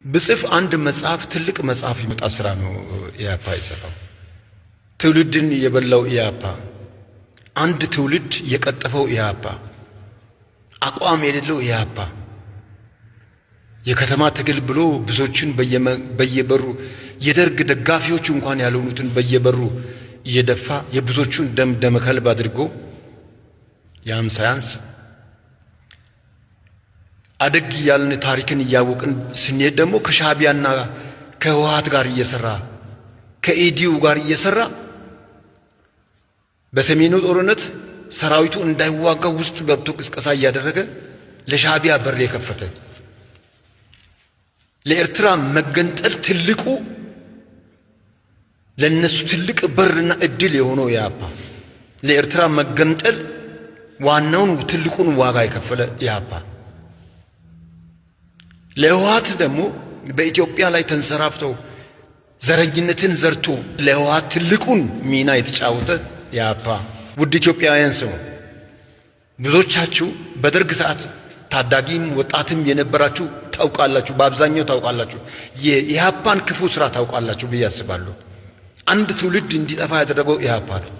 ብጽፍ አንድ መጽሐፍ፣ ትልቅ መጽሐፍ ይመጣ ስራ ነው ኢህአፓ የሰራው። ትውልድን የበላው ኢህአፓ፣ አንድ ትውልድ የቀጠፈው ኢህአፓ፣ አቋም የሌለው ኢህአፓ፣ የከተማ ትግል ብሎ ብዙዎችን በየበሩ፣ የደርግ ደጋፊዎች እንኳን ያልሆኑትን በየበሩ እየደፋ፣ የብዙዎቹን ደም ደመ ከልብ አድርጎ፣ ያም ሳያንስ አደግ እያልን ታሪክን እያወቅን ስንሄድ ደግሞ ከሻዕቢያና ከህወሓት ጋር እየሰራ፣ ከኢዲዩ ጋር እየሰራ፣ በሰሜኑ ጦርነት ሰራዊቱ እንዳይዋጋ ውስጥ ገብቶ ቅስቀሳ እያደረገ ለሻዕቢያ በር የከፈተ፣ ለኤርትራ መገንጠል ትልቁ ለነሱ ትልቅ በርና እድል የሆነው ኢህአፓ፣ ለኤርትራ መገንጠል ዋናውን ትልቁን ዋጋ የከፈለ ኢህአፓ፣ ለህወሓት ደግሞ በኢትዮጵያ ላይ ተንሰራፍተው ዘረኝነትን ዘርቶ ለህወሓት ትልቁን ሚና የተጫወተ ኢህአፓ። ውድ ኢትዮጵያውያን ስሙ፣ ብዙዎቻችሁ በደርግ ሰዓት ታዳጊም ወጣትም የነበራችሁ ታውቃላችሁ፣ በአብዛኛው ታውቃላችሁ፣ የኢህአፓን ክፉ ስራ ታውቃላችሁ ብዬ አስባለሁ። አንድ ትውልድ እንዲጠፋ ያደረገው ኢህአፓ ነው።